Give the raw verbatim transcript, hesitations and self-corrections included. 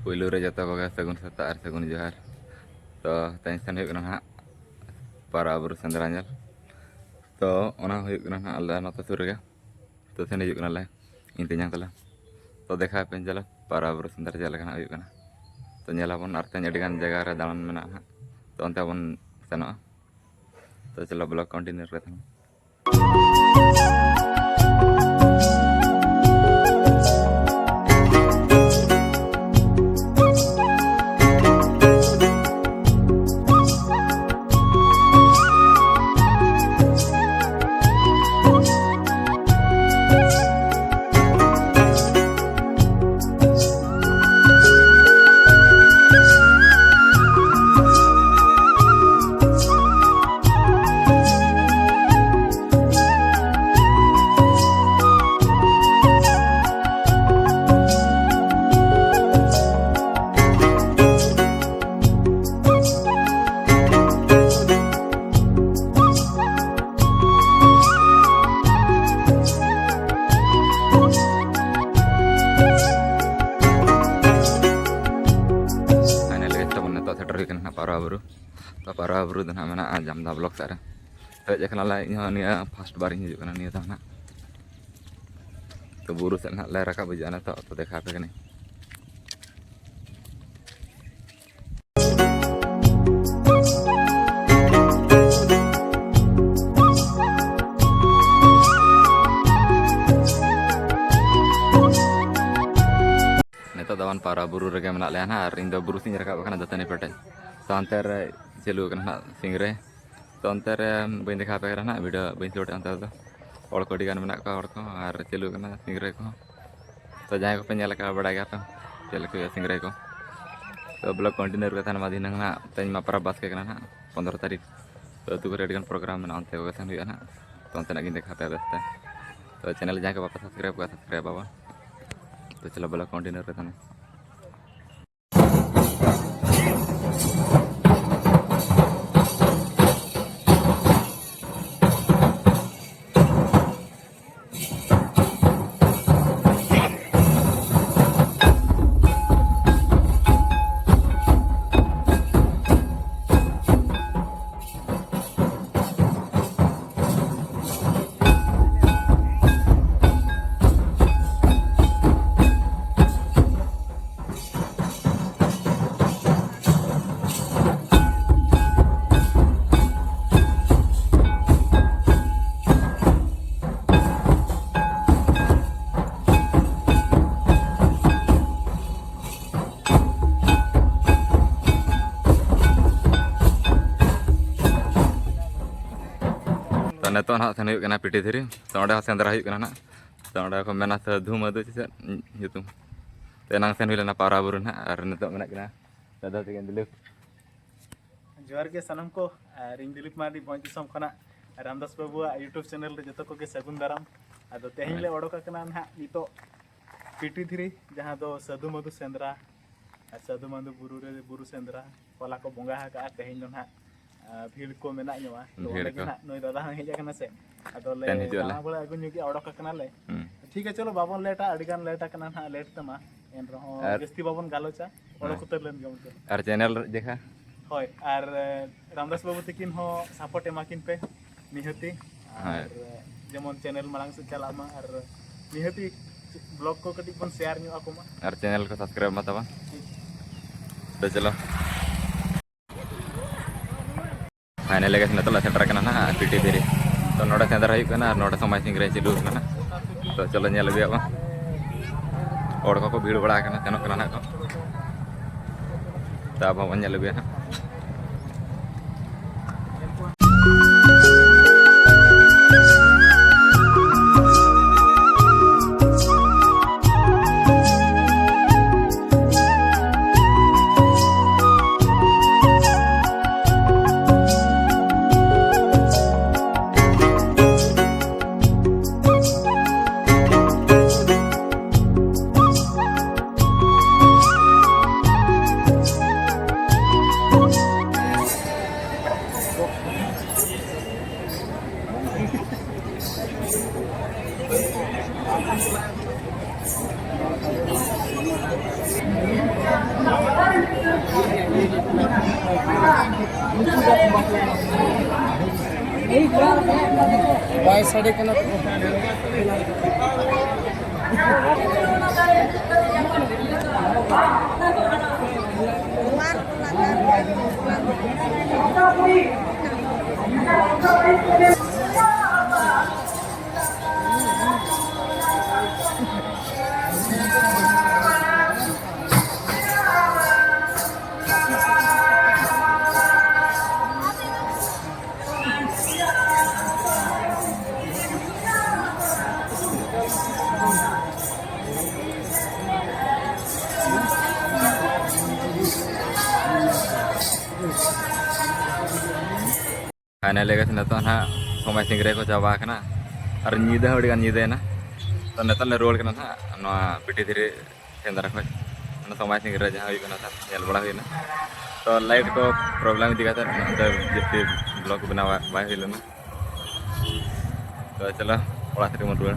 ᱯᱳᱭᱞᱳ ᱨᱮ ᱡᱚᱛᱚ ᱠᱚᱜᱮ ᱥᱟᱹᱜᱩᱱ ᱥᱮᱛᱟᱜ ᱟᱨ ᱥᱟᱹᱜᱩᱱ ᱡᱚᱦᱟᱨ᱾ ᱛᱚ ᱛᱮᱦᱮᱧ ᱥᱮᱱ ᱦᱩᱭᱩᱜ ᱠᱟᱱᱟ ᱱᱟᱦᱟᱜ ᱯᱟᱨᱟ ᱵᱩᱨᱩ ᱥᱮᱸᱫᱽᱨᱟ ᱧᱮᱞ᱾ ᱛᱚ ᱚᱱᱟ ᱦᱩᱭᱩᱜ ᱠᱟᱱᱟ ᱱᱟᱦᱟᱜ ᱟᱞᱮ ᱱᱚᱛᱮ ᱥᱩᱨ ᱨᱮᱜᱮ᱾ ᱛᱚ ᱥᱮᱱ ᱦᱤᱡᱩᱜ ᱠᱟᱱᱟᱞᱮ ᱤᱧ ᱛᱮᱧᱟᱝ ᱛᱟᱞᱮ᱾ ᱛᱚ ᱫᱮᱠᱷᱟᱣ ᱯᱮᱧ ᱪᱟᱞᱟᱜ ᱯᱟᱨᱟ ᱵᱩᱨᱩ ᱥᱮᱸᱫᱽᱨᱟ ᱪᱮᱫ ᱞᱮᱠᱟ ᱱᱟᱦᱟᱜ ᱦᱩᱭᱩᱜ ᱠᱟᱱᱟ᱾ ᱛᱚ ᱧᱮᱞᱟᱵᱚᱱ ᱟᱨ ᱛᱮᱦᱮᱧ ᱟᱹᱰᱤᱜᱟᱱ ᱡᱟᱭᱜᱟ ᱨᱮ ᱫᱟᱬᱟᱱ ᱢᱮᱱᱟᱜᱼᱟ ᱱᱟᱦᱟᱜ᱾ ᱛᱚ ᱚᱱᱛᱮ ᱵᱚᱱ ᱥᱮᱱᱚᱜᱼᱟ᱾ ᱛᱚ ᱪᱚᱞᱚ ᱵᱞᱚᱜ ᱠᱚᱱᱴᱤᱱᱤᱭᱩ ᱨᱮ ᱛᱟᱦᱮᱱ᱾ ᱯᱷᱟᱭᱱᱟᱞ ᱜᱮ ᱛᱟᱵᱚᱱ ᱱᱤᱛᱚᱜ ᱥᱮᱴᱮᱨ ᱦᱩᱭ ᱠᱟᱱᱟ ᱱᱟᱦᱟᱜ ᱯᱟᱣᱨᱟ ᱵᱩᱨᱩ᱾ ᱛᱚ ᱯᱟᱣᱨᱟ ᱵᱩᱨᱩ ᱫᱚ ᱱᱟᱦᱟᱜ ᱢᱮᱱᱟᱜᱼᱟ ᱡᱟᱢᱫᱟ ᱵᱞᱚᱠ ᱥᱮᱫ ᱨᱮ᱾ ᱦᱮᱡ ᱟᱠᱟᱱᱟᱞᱮ, ᱤᱧ ᱦᱚᱸ ᱱᱤᱭᱟᱹ ᱯᱷᱟᱥᱴ ᱵᱟᱨ ᱤᱧ ᱦᱤᱡᱩᱜ ᱠᱟᱱᱟ ᱱᱤᱭᱟᱹ ᱫᱷᱟᱣ ᱱᱟᱦᱟᱜ᱾ ᱛᱚ ᱵᱩᱨᱩ ᱥᱮᱫ ᱱᱟᱦᱟᱜ ᱞᱮ ᱨᱟᱠᱟᱵ ᱦᱤᱡᱩᱜᱼᱟ ᱱᱤᱛᱚᱜ, ᱛᱚ ᱫᱮᱠᱷᱟᱣ ᱟᱯᱮ ᱠᱟᱹᱱᱟᱹᱧ᱾ ᱱᱤᱛᱚᱜ ᱫᱚ ᱵᱚᱱ ᱯᱟᱣᱨᱟ ᱵᱩᱨᱩ ᱨᱮᱜᱮ ᱢᱮᱱᱟᱜ ᱞᱮᱭᱟ ᱱᱟᱦᱟᱜ, ᱟᱨ ᱤᱧ ᱫᱚ ᱵᱩᱨᱩ ᱥᱮᱫ ᱤᱧ ᱨᱟᱠᱟᱵ ᱟᱠᱟᱱᱟ ᱫᱟᱹᱛᱟᱹᱱᱤ ᱯᱮᱴᱮᱡ᱾ ᱛᱚ ᱦᱟᱱᱛᱮ ᱨᱮ ᱪᱟᱹᱞᱩ ᱟᱠᱟᱱᱟ ᱱᱟᱦᱟᱜ ᱥᱤᱝᱨᱟᱹᱭ᱾ ᱛᱚ ᱚᱱᱛᱮ ᱨᱮ ᱵᱟᱹᱧ ᱫᱮᱠᱷᱟᱣ ᱟᱯᱮ ᱠᱟᱱᱟ ᱱᱟᱦᱟᱜ, ᱵᱷᱤᱰᱤᱭᱳ ᱵᱟᱹᱧ ᱥᱩᱴᱮᱫᱼᱟ ᱚᱱᱛᱮ ᱨᱮᱫᱚ᱾ ᱦᱚᱲ ᱠᱚ ᱟᱹᱰᱤ ᱜᱟᱱ ᱢᱮᱱᱟᱜ ᱠᱚᱣᱟ, ᱦᱚᱲ ᱠᱚ, ᱟᱨ ᱪᱟᱹᱞᱩ ᱟᱠᱟᱱᱟ ᱥᱤᱝᱨᱟᱹᱭ ᱠᱚᱦᱚᱸ᱾ ᱛᱚ ᱡᱟᱦᱟᱸᱭ ᱠᱚᱯᱮ ᱧᱮᱞ ᱟᱠᱟᱫᱼᱟ, ᱵᱟᱲᱟᱭ ᱜᱮᱭᱟᱯᱮ ᱪᱮᱫ ᱞᱮᱠᱟ ᱦᱩᱭᱩᱜᱼᱟ ᱥᱤᱝᱨᱟᱹᱭ ᱠᱚ᱾ ᱛᱚ ᱵᱞᱚᱜ ᱠᱚᱱᱴᱤᱱᱤᱭᱩ ᱨᱮᱜᱮ ᱛᱟᱦᱮᱱ ᱢᱟ᱾ ᱫᱷᱤᱱᱟᱹᱝ ᱱᱟᱦᱟᱜ, ᱛᱮᱦᱮᱧ ᱢᱟ ᱯᱚᱨᱚᱵᱽ ᱵᱟᱥᱠᱮ ᱠᱟᱱᱟ ᱱᱟᱦᱟᱜ, ᱯᱚᱱᱫᱽᱨᱚ ᱛᱟᱹᱨᱤᱠᱷ᱾ ᱛᱚ ᱟᱹᱛᱩ ᱠᱚᱨᱮ ᱟᱹᱰᱤ ᱜᱟᱱ ᱯᱨᱳᱜᱨᱟᱢ ᱢᱮᱱᱟᱜᱼᱟ, ᱚᱱᱛᱮ ᱠᱚᱜᱮ ᱛᱟᱦᱮᱱ ᱦᱩᱭᱩᱜᱼᱟ ᱱᱟᱦᱟᱜ᱾ ᱛᱚ ᱚᱱᱛᱮᱱᱟᱜ ᱜᱤᱧ ᱫᱮᱠᱷᱟᱣ ᱯᱮᱭᱟ ᱵᱮᱥᱛᱮ᱾ ᱛᱚ ᱪᱮᱱᱮᱞ ᱡᱟᱦᱟᱸᱭ ᱠᱚ ᱵᱟᱯᱮ ᱥᱟᱵᱥᱠᱨᱟᱭᱵ ᱠᱟᱜᱼᱟ, ᱥᱟᱵᱥᱠᱨᱟᱭᱵ ᱟᱵᱚᱱ᱾ ᱛᱚ ᱪᱚᱞᱚ ᱵᱞᱚᱜ ᱠᱚᱱᱴᱤᱱᱤᱭᱩ ᱨᱮ ᱛᱟᱦᱮᱱ᱾ ᱱᱤᱛᱚᱜ ᱱᱟᱦᱟᱜ ᱥᱮᱱ ᱦᱩᱭᱩᱜ ᱠᱟᱱᱟ ᱯᱤᱴᱤ ᱫᱷᱤᱨᱤ᱾ ᱛᱚ, ᱚᱸᱰᱮ ᱦᱚᱸ ᱥᱮᱸᱫᱽᱨᱟ ᱦᱩᱭᱩᱜ ᱠᱟᱱᱟ ᱱᱟᱦᱟᱜ᱾ ᱛᱚ, ᱚᱸᱰᱮ ᱠᱚ ᱢᱮᱱᱟ ᱥᱟᱹᱫᱷᱩ ᱢᱟᱹᱫᱷᱩ ᱪᱮᱫ ᱧᱩᱛᱩᱢ᱾ ᱛᱚ, ᱮᱱᱟᱝ ᱥᱮᱱ ᱦᱩᱭ ᱞᱮᱱᱟ ᱯᱟᱣᱨᱟ ᱵᱩᱨᱩ ᱱᱟᱦᱟᱜ, ᱟᱨ ᱱᱤᱛᱚᱜ ᱢᱮᱱᱟᱜ ᱠᱤᱱᱟ ᱫᱟᱫᱟ ᱛᱟᱹᱠᱤᱱ ᱫᱤᱞᱤᱯ᱾ ᱡᱚᱦᱟᱨ ᱜᱮ ᱥᱟᱱᱟᱢ ᱠᱚ, ᱟᱨ ᱤᱧ ᱫᱤᱞᱤᱯ ᱢᱟᱨᱰᱤ ᱵᱷᱚᱸᱡᱽ ᱫᱤᱥᱚᱢ ᱠᱷᱚᱱᱟᱜ ᱨᱟᱢᱫᱟᱥ ᱵᱟᱹᱵᱩᱣᱟᱜ YouTube ᱪᱮᱱᱮᱞ ᱨᱮ ᱡᱚᱛᱚ ᱠᱚᱜᱮ ᱥᱟᱹᱜᱩᱱ ᱫᱟᱨᱟᱢ᱾ ᱟᱫᱚ ᱛᱮᱦᱮᱧ ᱞᱮ ᱦᱳᱭ᱾ ᱚᱰᱚᱠ ᱟᱠᱟᱱᱟ ᱱᱟᱦᱟᱜ ᱱᱤᱛᱚᱜ ᱯᱤᱴᱤ ᱫᱷᱤᱨᱤ, ᱡᱟᱦᱟᱸ ᱫᱚ ᱥᱟᱹᱫᱷᱩ ᱢᱟᱹᱫᱷᱩ ᱥᱮᱸᱫᱽᱨᱟ, ᱟᱨ ᱥᱟᱹᱫᱷᱩ ᱢᱟᱹᱫᱷᱩ ᱵᱩᱨᱩ ᱨᱮ ᱵᱩᱨᱩ ᱥᱮᱸᱫᱽᱨᱟ ᱦᱚᱞᱟ ᱠᱚ ᱵᱚᱸᱜᱟ ᱟᱠᱟᱜᱼᱟ᱾ ᱛᱮᱦᱮᱧ ᱫᱚ ᱱᱟᱦᱟᱜ, ᱟᱨ ᱵᱷᱤᱲ ᱠᱚ ᱢᱮᱱᱟᱜ ᱧᱚᱜᱼᱟ᱾ ᱛᱚ ᱵᱷᱤᱲ ᱚᱸᱰᱮ ᱜᱮ ᱠᱚ᱾ ᱱᱟᱦᱟᱜ ᱱᱩᱭ ᱫᱟᱫᱟ ᱦᱚᱸ ᱦᱮᱡ ᱟᱠᱟᱱᱟ ᱥᱮ, ᱟᱫᱚ ᱞᱮ ᱛᱮᱦᱮᱧ ᱦᱤᱡᱩᱜ ᱟᱞᱮ᱾ ᱫᱟᱬᱟ ᱵᱟᱲᱟ ᱟᱹᱜᱩ ᱧᱚᱜ ᱜᱮ, ᱚᱰᱚᱠ ᱟᱠᱟᱱᱟᱞᱮ᱾ ᱦᱩᱸ᱾ ᱴᱷᱤᱠ ᱜᱮᱭᱟ, ᱪᱚᱞᱚ ᱵᱟᱵᱚᱱ ᱞᱮᱴᱟ, ᱟᱹᱰᱤ ᱜᱟᱱ ᱞᱮᱴ ᱟᱠᱟᱱᱟ ᱱᱟᱦᱟᱜ, ᱞᱮᱴ ᱛᱮᱢᱟ᱾ ᱮᱱ ᱨᱮᱦᱚᱸ ᱟᱨ ᱡᱟᱹᱥᱛᱤ ᱵᱟᱵᱚᱱ ᱜᱟᱞᱚᱪᱟ, ᱚᱰᱚᱠ ᱦᱮᱸ᱾ ᱩᱛᱟᱹᱨ ᱞᱮᱱ ᱜᱮ ᱵᱚᱱ ᱪᱚᱞᱚ᱾ ᱟᱨ ᱪᱮᱱᱮᱞ ᱡᱮᱠᱷᱟ? ᱦᱳᱭ, ᱟᱨ, ᱮ, ᱨᱟᱢᱫᱟᱥ ᱵᱟᱹᱵᱩ ᱛᱟᱹᱠᱤᱱ ᱦᱚᱸ ᱥᱟᱯᱳᱨᱴ ᱮᱢᱟ ᱠᱤᱱ ᱯᱮ ᱱᱤᱦᱟᱹᱛᱤ᱾ ᱟᱨ, ᱦᱳᱭ᱾ ᱮ, ᱡᱮᱢᱚᱱ ᱪᱮᱱᱮᱞ ᱢᱟᱲᱟᱝ ᱥᱮᱫ ᱪᱟᱞᱟᱜ ᱢᱟ, ᱟᱨ ᱱᱤᱦᱟᱹᱛᱤ ᱵᱞᱚᱜ ᱠᱚ ᱠᱟᱹᱴᱤᱡ ᱵᱚᱱ ᱥᱮᱭᱟᱨ ᱧᱚᱜ ᱟᱠᱚ ᱢᱟ᱾ ᱟᱨ ᱪᱮᱱᱮᱞ ᱠᱚ ᱥᱟᱵᱥᱠᱨᱟᱭᱤᱵ ᱢᱟ ᱛᱟᱵᱚᱱ᱾ ᱴᱷᱤᱠ᱾ ᱛᱚ ᱪᱚᱞᱚ᱾ ᱯᱷᱟᱭᱱᱟᱞᱤ ᱜᱮ ᱱᱤᱛᱚᱜ ᱞᱮ ᱥᱮᱴᱮᱨ ᱟᱠᱟᱱᱟ ᱱᱟᱦᱟᱜ ᱯᱤᱴᱤ ᱫᱷᱤᱨᱤ᱾ ᱛᱚ ᱱᱚᱰᱮ ᱥᱮᱸᱫᱽᱨᱟ ᱦᱩᱭᱩᱜ ᱠᱟᱱᱟ ᱟᱨ ᱱᱚᱰᱮ ᱥᱚᱢᱟᱭ ᱥᱤᱝ ᱨᱮ ᱪᱟᱹᱞᱩ ᱟᱠᱟᱱᱟ᱾ ᱛᱚ ᱪᱚᱞᱚ ᱧᱮᱞ ᱟᱹᱜᱩᱭᱟ ᱵᱚᱱ᱾ ᱦᱚᱲ ᱠᱚᱠᱚ ᱵᱷᱤᱲ ᱵᱟᱲᱟ ᱟᱠᱟᱱᱟ, ᱥᱮᱱᱚᱜ ᱠᱟᱱᱟ ᱱᱟᱦᱟᱜ ᱠᱚ᱾ ᱛᱚ ᱟᱵᱚ ᱵᱚᱱ ᱧᱮᱞ ᱟᱹᱜᱩᱭᱟ ᱱᱟᱦᱟᱜ᱾ ᱵᱟᱭ ᱥᱟᱰᱮ ᱠᱟᱱᱟ ᱛᱚ᱾ ᱯᱷᱟᱭᱱᱟᱞᱤ ᱜᱮ ᱱᱤᱛᱚᱜ ᱱᱟᱦᱟᱜ ᱥᱚᱢᱟᱭ ᱥᱤᱝ ᱨᱮ ᱠᱚ ᱪᱟᱵᱟ ᱟᱠᱟᱱᱟ ᱟᱨ ᱧᱤᱫᱟᱹ ᱦᱚᱸ ᱟᱹᱰᱤ ᱜᱟᱱ ᱧᱤᱫᱟᱹᱭᱮᱱᱟ᱾ ᱛᱚ ᱱᱤᱛᱚᱜ ᱞᱮ ᱨᱩᱣᱟᱹᱲ ᱠᱟᱱᱟ ᱱᱟᱦᱟᱜ ᱱᱚᱣᱟ ᱵᱤᱴᱤ ᱫᱷᱤᱨᱤ ᱥᱮᱸᱫᱽᱨᱟ ᱠᱷᱚᱡ᱾ ᱚᱱᱟ ᱥᱚᱢᱟᱭ ᱥᱤᱝ ᱨᱮ ᱡᱟᱦᱟᱸ ᱦᱩᱭᱩᱜ ᱠᱟᱱᱟ ᱱᱟᱦᱟᱜ ᱧᱮᱞ ᱵᱟᱲᱟ ᱦᱩᱭᱱᱟ᱾ ᱛᱚ ᱞᱟᱭᱤᱴ ᱠᱚ ᱯᱨᱚᱵᱞᱮᱢ ᱤᱫᱤ ᱠᱟᱛᱮ ᱱᱚᱛᱮ ᱡᱟᱹᱥᱛᱤ ᱵᱞᱚᱜ ᱵᱮᱱᱟᱣ ᱵᱟᱭ ᱦᱩᱭ ᱞᱮᱱᱟ᱾ ᱛᱚ ᱪᱚᱞᱚ ᱚᱲᱟᱜ ᱥᱮᱫ ᱜᱮᱵᱚᱱ ᱨᱩᱣᱟᱹᱲ᱾